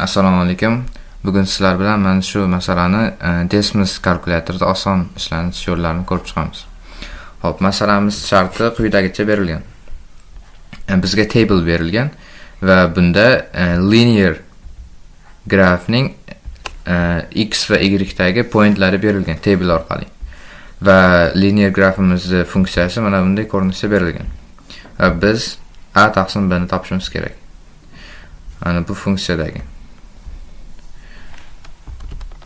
Assalomu alaykum. Bugun sizlar bilan mana shu masalani Desmos kalkulyatorida oson ishlanish yo'llarini ko'rib chiqamiz. Xo'p, masalamiz sharti quyidagicha berilgan. Bizga table berilgan va bunda linear grafning x va y dagi pointlari berilgan table orqali. Va linear grafimizni funksiyasi mana bunday ko'rinishda berilgan. Va biz a taqsim b ni topishimiz kerak. Mana bu funksiyadagi.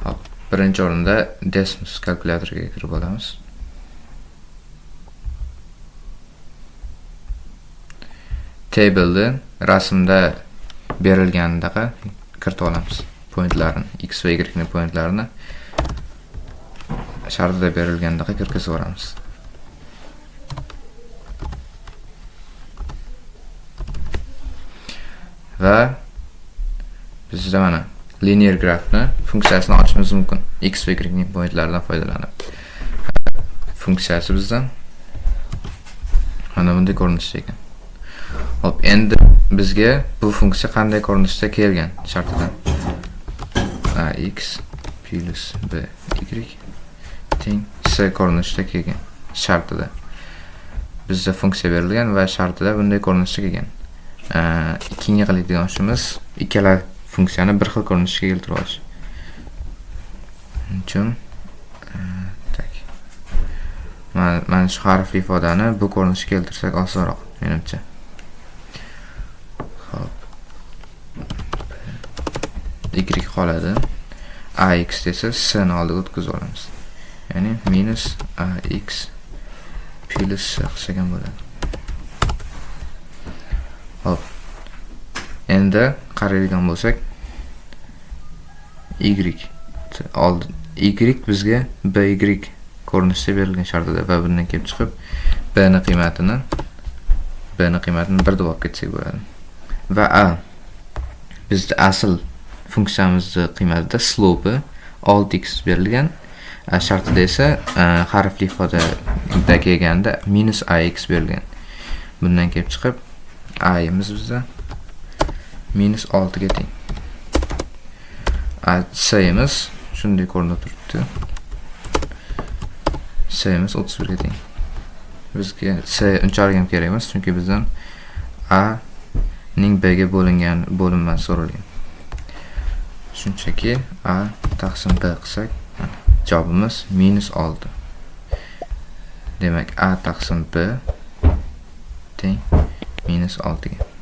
Hop, birinchi o'rinda Desmos kalkulyatoriga kirib olamiz. Table'ni rasmda berilganidaqa kiritib olamiz. Pointlarini, x va y ning pointlarini shartida berilganidaqa kirgizib olamiz. Va bizda mana linear grafni funksiyasini ochishimiz mumkin x va y ning pointlaridan foydalanib. Funksiyasi bizda mana bunday ko'rinishda ekan. Hop, endi bizga bu funksiya qanday ko'rinishda kelgan shartidan ax plus b y teng c ko'rinishda kelgan shartida. Bizda funksiya berilgan va shartida bunday ko'rinishda kelgan. Ikkinchi qiladigan ishimiz ikkala funksiyani bir xil ko'rinishga keltirib olish. Shuning uchun tak. Mana shu harfli ifodani bu ko'rinishga keltirsak osonroq menimcha. Xo'p. Y qoladi. Ax desa c ni oldiga o'tkazib olamiz. Ya'ni minus ax plus c qilsak ham bo'ladi. Hop. Endi qaraydigan bo'lsak y y bizga by ko'rinishda berilgan shartida va bundan kelib chiqib b ni qiymatini 1 deb olib ketsak bo'ladi. Va a bizda asl funksiyamizni qiymatida slope 6x berilgan. Shartida esa harfli ifodada kelganda minus ax berilgan. Bundan kelib chiqib a'imiz bizda minus 6 ga teng. C'imiz shunday ko'rinib turibdi. C'imiz 31 ga teng. Bizga c unchalik ham kerak emas, chunki bizdan a ning b ga bo'lingan bo'linmasi so'ralgan. Shunchaki a taqsim b qilsak, javobimiz minus 6. Demak, a taqsim b teng minus 6 ga.